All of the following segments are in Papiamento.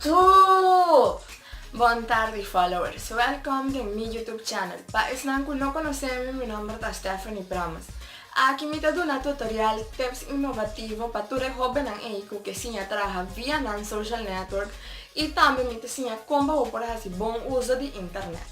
YouTube! Bon tardi followers, welcome den mi YouTube channel. Pa esnan ku no konosé mi, mi nomber ta Stephanie Promise. Aki mi ta duna tutorial, tips innovativo pa tur e hobennan ei ku ke siña traha via nan social network i tambe mi ta siña kon pa bo por hasi bon uso di internet.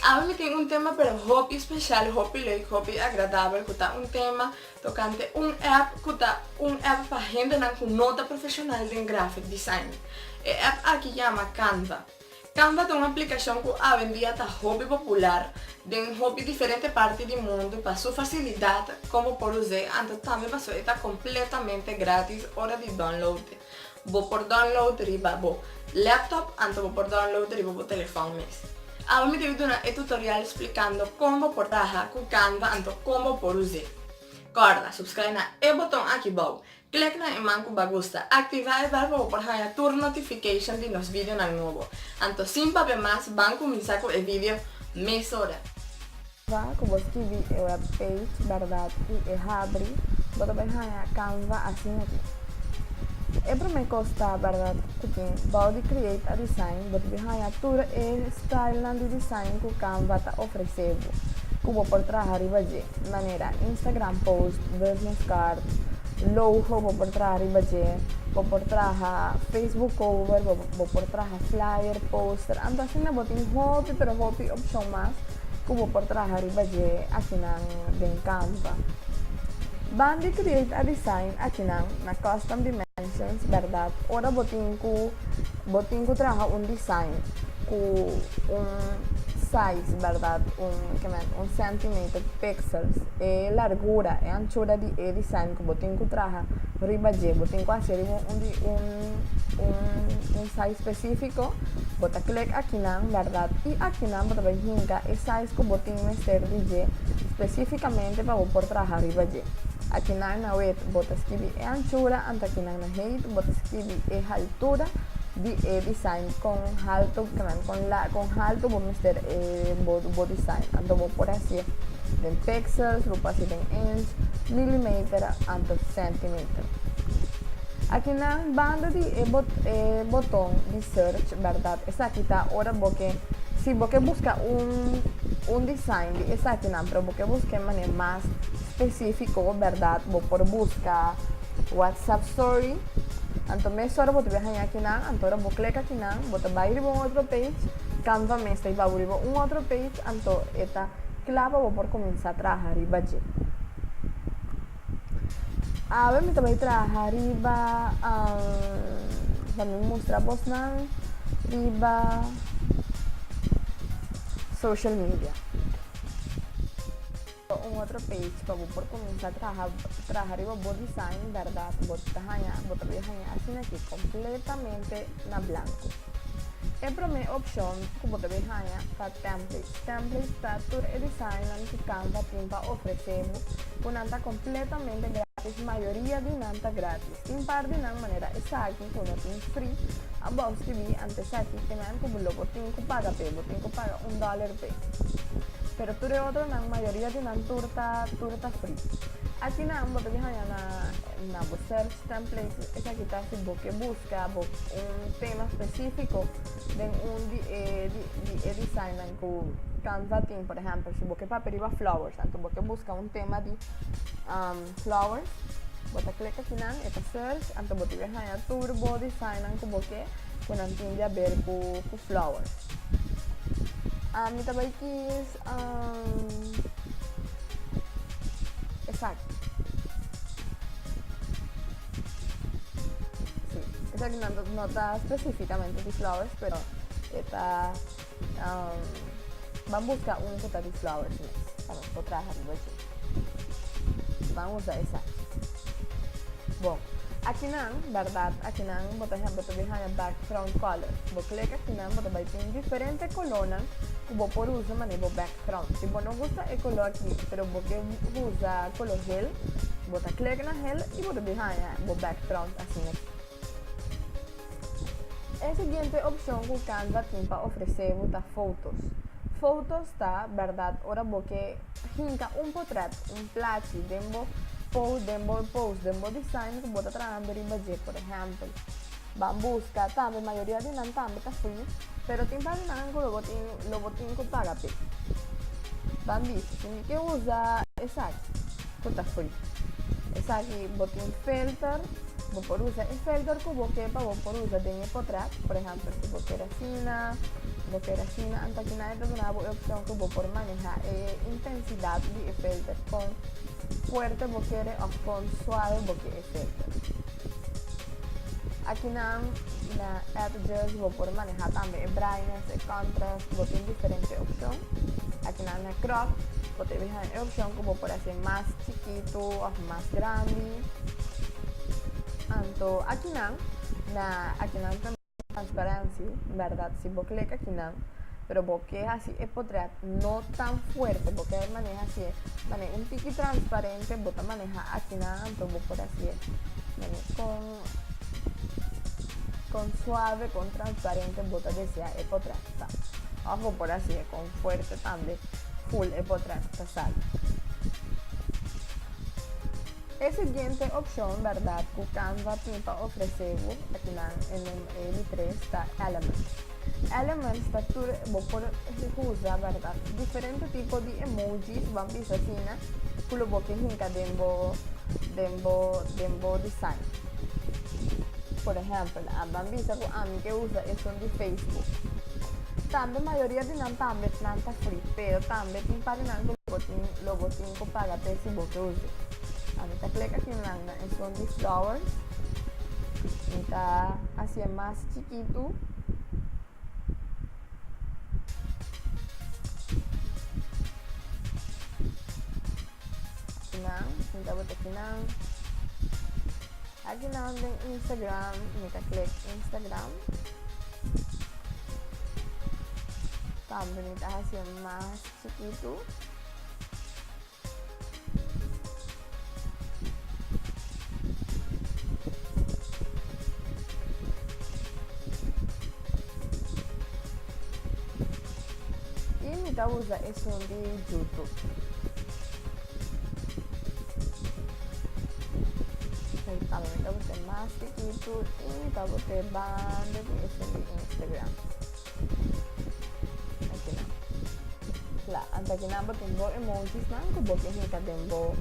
Awe mi tin un tema pero hopi special, hopi leuk, hopi agradabel ku ta un tema tokante un app ku ta un app pa hendenan ku no ta profeshonal den graphic design. E app aki yama Canva. Canva ta un aplikashon ku awendia ta hopi popular den hopi diferente parti di mundu pa su fasilidat kon bo por us'é anto tambe paso e ta kompletamente gratis ora di download. Bo por download riba bo laptop anto bo por download riba bo telefòn mes. Awe mi ta yu duna e tutorial splikando kon bo por traha ku Canva anto kon bo por us'é. Kòrda, subscribe na e boton aki bou, klek na e man ku ba gusta, aktivá e bèl pa bo por haña tur notification di nos videonan nobo. Anto sin papia mas ban kuminsá ku e video mesora. Canva, ku bo skibi e webpage bèrdat i e habri, bo ta bai haña Canva asina aki. E promé kos ta bèrdat ku tin bou di Create a Design bo ta bai haña tur e stylenan di design ku Canva ta ofresé bo, ku bo por traha riba dje, manera Instagram post, business card, logo bo por traha riba dje, bo por traha Facebook cover, bo por traha flyer, poster, anto asina bo tin hopi pero hopi opshon mas. ku bo por traha riba dje akinan den Canva. Ban di create a design akinan na custom dimensions bèrdat ora bo tin ku bo tin ku traha un design ku un size bèrdat un kemen un centimeter pixels e largura e anchura di e design ku bo tin ku traha riba dje bo tin ku hasi riba un un un size spesífiko. Bo ta klik akinan, bèrdat? I akinan bo ta bai hinka e size ku bo tin mester di dje spesífikamente pa bo por traha riba dje. Akinan na width bo ta skibi e anchura, anto akinan na height bo ta skibi e haltura di e design, kon haltu, kon la, kon haltu bo mester e bo bo design. Anto bo por hasié den pixels, bo por hasié den inch, millimeter, anto centimeter. Akinan banda di e e boton di search bèrdat esaki ta ora bo ke si bo ke buska un un design di esakinan pero bo ke buska e manera mas spesífiko bèrdat bo por buska whatsapp story anto mesora bo ta bin haña akinan anto ora bo klek akinan bo ta bai riba un otro page Canva mes ta hiba bo riba un otro page anto e ta kla pa bo por kuminsá traha riba dje. Awe mi ta bai traha riba pa mi mustra bosnan riba social media. Un otro page pa bo por kuminsá traha traha riba bo design bèrdat bo ta haña bo ta bai haña asina aki kompletamente na blanko. E promé opshon ku bo ta bai haña ta templates. Templates ta tur e designnan ku Canva tin pa ofresé bo, ku nan ta kompletamente grátis, mayoria di nan ta grátis. Tin par di nan manera esaki ku no tin free, abou skibí ante esaki ke nan ku bo lo bo tin ku paga p'e, bo tin ku paga un dòler p'e. Pero tur e otronan, mayoria di nan tur ta tur ta free. Akinan bo ta bin haña na na bo search templates, esaki ta si bo ke buska bo un tema spesífiko den un di e di e designnan ku Canva tin. Por ehèmpel, si bo ke papia riba flowers, anto bo ke buska un tema di flowers, bo ta klek akinan, e ta search, anto bo ta bin haña tur bo designnan ku bo ke ku nan tin di aber ku ku flowers. Mi ta bai kis esaki. Sí, esaki no, no ta específicamente di flowers, pero e ta um, ban busca un ku ta di flowers mes, pa nos por traha riba dje. Ban usa esaki. Bon, akinan, bèrdat, akinan bo ta bo ta bin haña background color. Bo klik akinan bo ta bai tin diferente kolónan ku bo por usa manera bo background. Si bo no gusta e koló aki, pero bo ke usa koló hel, Bo ta klik na hel i bo ta bin haña bo background asina aki. E siguiente opshon ku Canva tin pa ofresé bo ta Fotos. Fotos ta, bèrdat, ora bo ke hinka un potrèt, un plachi den bo post, den bo post, den bo design ku bo ta trahando riba dje. Por ehèmpel. Ban buska tambe mayoria di nan tambe ta free pero tin par di nan ku lo bo tin lo bo tin ku paga p'e. Ban bisa si mi ke usa esaki ku ta free esaki bo tin filter bo por usa e filter ku bo ke pa bo por usa den e potret por ehèmpel si bo kere asina bo kere asina anto akinan e ta duna bo e opshon ku bo por maneha e intensidat di e filter kon fuerte bo kere òf kon suave bo ke e filter. Akinan na Edges bo por maneha tambe e brightness, e contrast, bo tin diferente opcion. Akinan na crop bo ta biha e opcion cu bo por haci mas chikitu of mas grandi. Anto akinan na akinan tambe transparency, berdad si bo click akinan pero bo ke haci e potret no tan fuerte, bo ke maneha haci mane un tiki transparente bo ta maneha akinan anto bo por haci mane con con suave con transparente bo ta desea e potret ta of bo por haci con fuerte tambe full e potret ta sali. E siguiente opcion berdad cu Canva tin pa ofrece bo akinan e numero di tres ta Elements. Elements ta tur bo por usa berdad diferente tipo di emojis ban bisa asina cu lo bo ke hinca den bo den bo den bo design. Por ehempel ban bisa cu ami ke usa esun di Facebook. Tambe mayoria di nan tambe nan ta free pero tambe tin par di nan cu lo bo tin lo bo tin cu paga p'e si bo ke us'e. Ami ta klek aki nan na esun di flowers. Mi ta haci'e mas chikitu. Aki nan, mi ta bota aki nan. Aki nan den Instagram, mi ta klek Instagram. Tambe mi ta haci'e mas chikitu. I mi ta usa esun di YouTube. Tambe mi ta usa mas chikitu i mi ta bota banda di esun di Instagram. Akinan. Kla, anto akinan bo tin bo emojisnan ku bo ke hinka den bo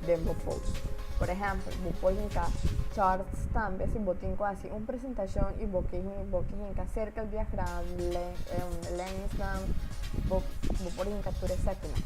den bo post. Por ehèmpel, bo por hinka charts tambe si bo tin ku hasi un presentashon i bo ke bo ke hinka circle diagram, lensnan, bo bo por hinka tur esakinan.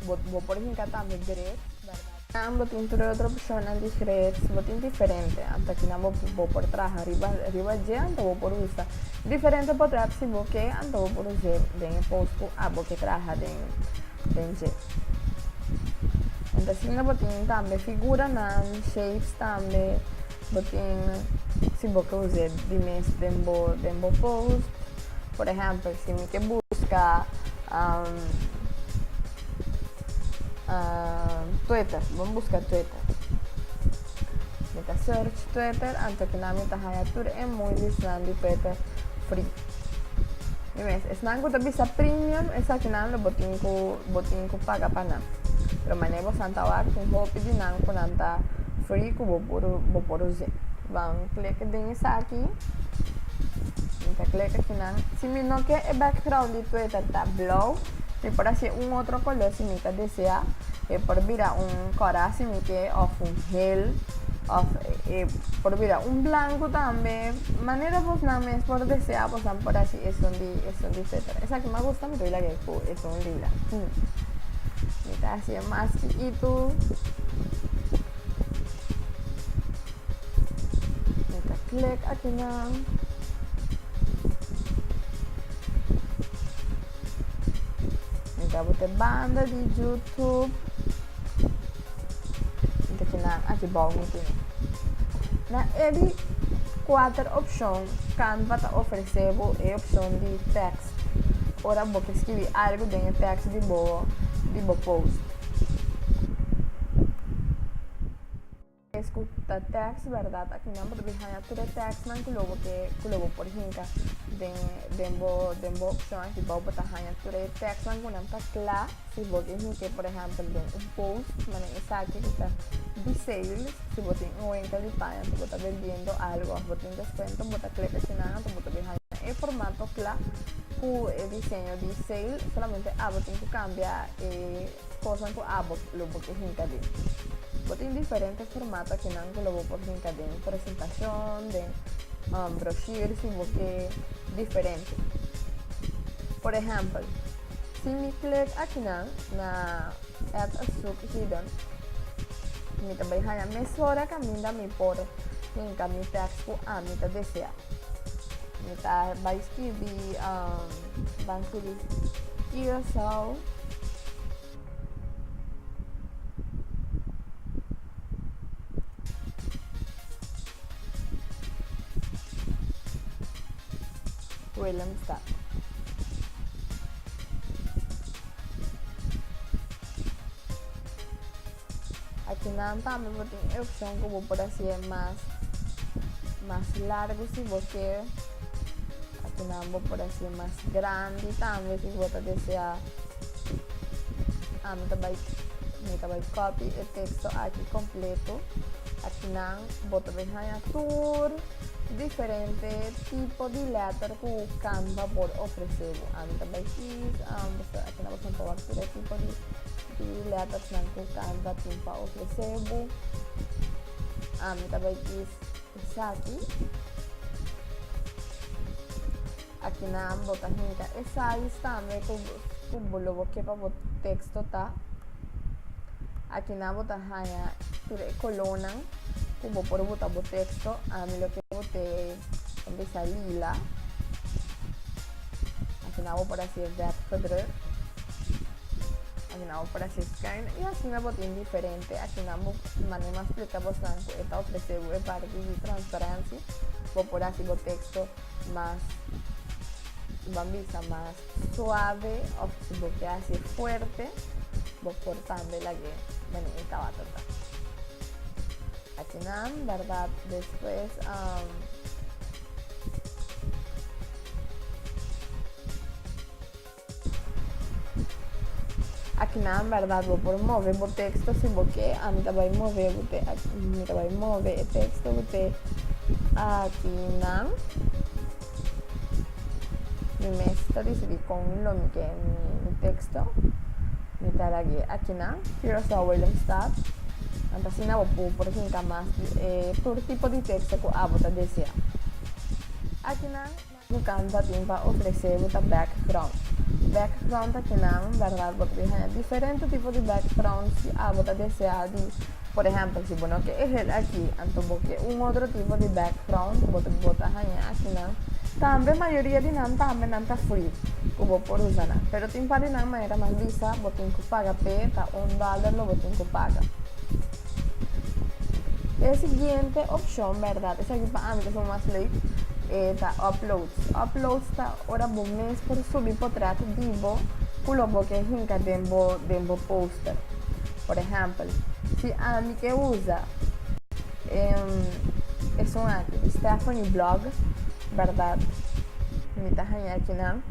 Bo bo por hinka tambe grids, bèrdat? Nan bo tin tur e otro opcionnan di grids, bo tin diferente, anto akinan bo bo por traha riba riba dje, anto bo por usa diferente potret si bo ke, anto bo por us'e den e post ku abo ke traha den den dje. Anto asina bo tin tambe figuranan, shapes tambe, bo tin si bo ke us'e di mes den bo den bo post, por ehempel si mi ke buska. Twitter, bon buska Twitter. Mi ta search Twitter, anto kina mi ta haya tur emojisnan di Twitter free. Mi mes, esnan ku ta bisa premium, esakinan lo bo tin ku bo tin ku paga pa nan. Pero manera bosan ta wak, tin hopi di nan ku nan ta free ku bo por bo por us'é. Ban klek den esaki. Mi ta klek akinan. Si mi no ke e background di Twitter ta blou, Mi por hasi un otro color si mi ta desea. E por bira un cora si mi ke of un geel of e por bira un blanco tambe. Manera bosnan mes por desea bosnan por hasi esun di esun di Twitter. Esaki mi a gusta mi ta lag'e ku esun lila. Mi ta hasi'e mas chikitu. Mi ta click akinan. Mi ta bota banda di YouTube. Mi ta kinan aki bou mi tin. Na e di kuater opshon Canva ta ofresé bo e opshon di tekst. Ora bo ke skibi algu den e tekst di bo di bo post. Es ku ta tekst bèrdat akinan bo ta bin haña tur e tekstnan ku lo bo ke ku lo bo por hinka den den bo den bo opshon aki bou bo ta haña tur e tekstnan ku nan ta kla si bo ke hink'é por ehèmpel den un post manera esaki ku ta di sales si bo tin un winkel di paña anto bo ta bendiendo algo òf bo tin deskuento bo ta klek akinan anto bo ta bin haña e formato kla ku e diseño di sale solamente abo tin ku kambia e Kosnan ku abo lo bo ke hinka den. Bo tin diferente formato akinan ku lo bo por hinka den presentashon, den brochure si bo ke diferente. Por ehèmpel, si mi klek akinan na Add a sub hidden, mi ta bai haña mesora kaminda mi por hinka mi tèks ku ami ta deseá. Mi ta bai skibi ban skibi Curaçao. Willemstad. Akinan tambe bo tin e opshon ku bo por hasié mas mas largu si bo ke. Akinan bo por hasié mas grandi tambe si bo ta deseá. Ami ta bai mi ta bai copy e teksto aki kompleto. Akinan bo ta bin haña tur diferente tipo di lèter ku Canva por ofresé bo. Ami ta bai kies akinan bo por wak tur e tipo di. Di lettersnan ku Canva tin pa ofresé bo. Ami ta bai kis esaki. Akinan bo ta hinka e size tambe ku ku bo lo bo ke pa bo teksto ta. Akinan bo ta haña tur e kolónan ku bo por buta bo teksto. Ami lo ke bot'é bisa lila. Asina bo por hasi e vet gedruk. Asina bo por hasi schuin. I asina bo tin diferente. Asina bo mane mas splika bosnan ku e ta ofresé bo e parti di transparensia. Bo por hasi bo teksto mas, ban bisa mas suave òf si bo ke hasi fuerte bo por tambe lag'é manera e tabata ta. Akinan bèrdat despues. Akinan bèrdat bo por move bo teksto si bo ke. Ami ta bai move bo te mi ta bai move e teksto bo te akinan. Mi mes ta disidí kon lo mi ke mi teksto. Mi ta lag'é akinan, Curaçao Willemstad. Anto asina bo por hinka mas e tur tipo di teksto ku abo ta deseá. Akinan. Ku Canva tin pa ofresé bo ta background. Background ta kinan, bèrdat bo ta bin haña diferente tipo di background si abo ta deseá di, por ehèmpel si bo no ke e hel aki anto bo ke un otro tipo di background bo ta bo ta haña akinan. Tambe mayoria di nan tambe nan ta free ku bo por usa nan, pero tin par di nan manera mas bisa bo tin ku paga p'e ta un dòler lo bo tin ku paga. E siguiente opshon bèrdat esaki pa ami ta esun mas leuk e ta uploads. Uploads ta ora bo mes por subi potrèt di bo ku lo bo ke hinka den bo den bo poster. Por ehèmpel si ami ke usa esun aki di Stephanie blog bèrdat mi ta haña akinan.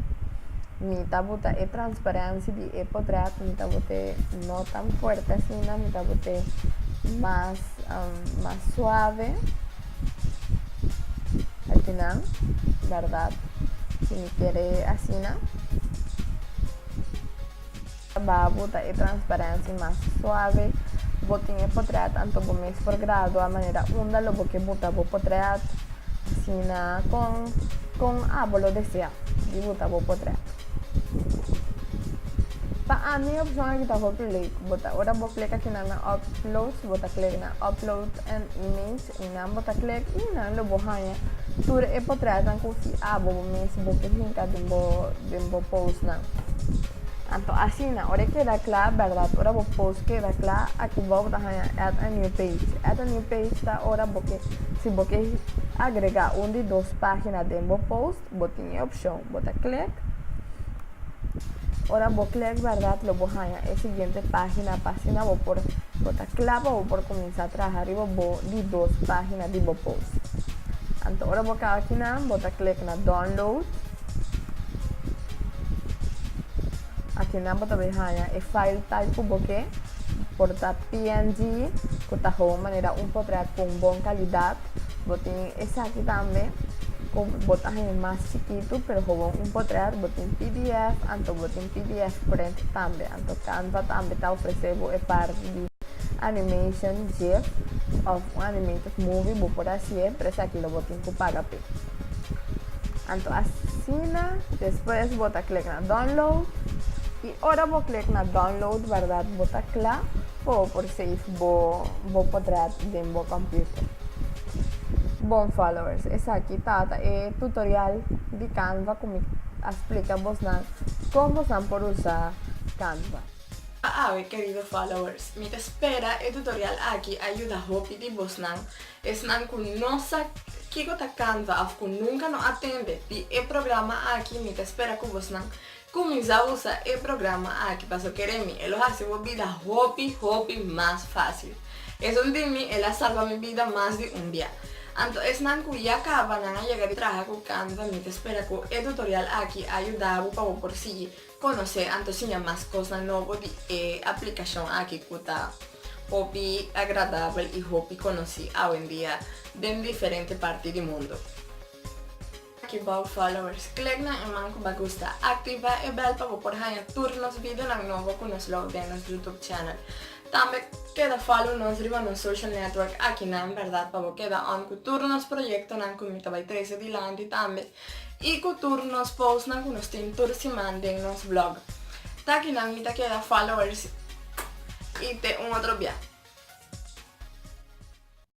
Mi ta buta e transparensia di e potrèt, mi ta bot'é no tan fuerte asina, mi ta bot'é mas mas suave. Akinan, bèrdat, si mi kere asina. Ta ba buta e transparensia mas suave, bo tin e potrèt, anto bo mes por gradua manera unda lo bo ke buta bo potrèt, asina kon kon abo lo desea di buta bo potrèt. Pa ami e opshon aki ta hopi leuk, bo ta ora bo klek akinan na uploads, bo ta klek na upload an image, einan bo ta klek i einan lo bo haña tur e potrètnan ku si abo bo mes bo ke hinka den bo den bo postnan. Anto asina, ora e keda kla, bèrdat, ora bo post keda kla, aki bou bo ta haña add a new page. Add a new page ta ora bo ke, si bo ke agregá un di dos página den bo post, bo tin e opshon. Bo ta klek. Ora bo klek, bèrdat, lo bo haña e siguiente página pa asina bo por Bo ta kla pa bo por kuminsá traha riba bo di dos página di bo post. Anto ora bo kaba kinan, bo ta klik na Download. Akinan bo ta bai haña e file type ku bo ke, por ta png ku ta hou manera un potrèt ku un bon kalidat. Bo tin esaki tambe ku bo ta haña mas chikitu pero hou un potrèt. Bo tin pdf, anto bo tin pdf print tambe. Anto Canva tambe ta ofresé bo e parti di animation gif òf un animated movie bo por hasié, pero esaki lo bo tin ku paga p'e. Anto asina despues bo ta klik na download i ora bo klik na download bèrdat bo ta kla pa bo por save bo bo potrèt den bo computer. Bon followers, esaki tabata e tutorial di Canva ku mi a splika bosnan kon bosnan por usa Canva. Awe kerido followers, mi ta spera e tutorial aki a yuda hopi di bosnan. Esnan ku no sa kiko ta Canva òf ku nunka no a tende di e programa aki mi ta spera ku bosnan kuminsá usa e programa aki paso kere mi e lo hasi bo bida hopi hopi mas fásil. Esun di mi el a salba mi bida mas di un bia. Anto esnan ku ya kaba nan a yega di traha ku Canva mi ta spera ku e tutorial aki a yuda bo pa bo por sigui konosé anto siña mas kosnan nobo di e aplikashon aki ku ta hopi agradabel i hopi konosí awendia den diferente parti di mundu. Aki bou followers, klik na e man ku bo a gusta, aktivá e bèl pa bo por haña tur nos videonan nobo ku nos load den nos YouTube channel. Tambe keda follow nos riba nos social network akinan bèrdat pa bo keda on ku tur nos proyektonan ku mi ta bai trese dilanti tambe. I ku tur nos postnan ku nos tin tur siman den nos blog. Ta kinan mi ta keda followers i te un otro bia.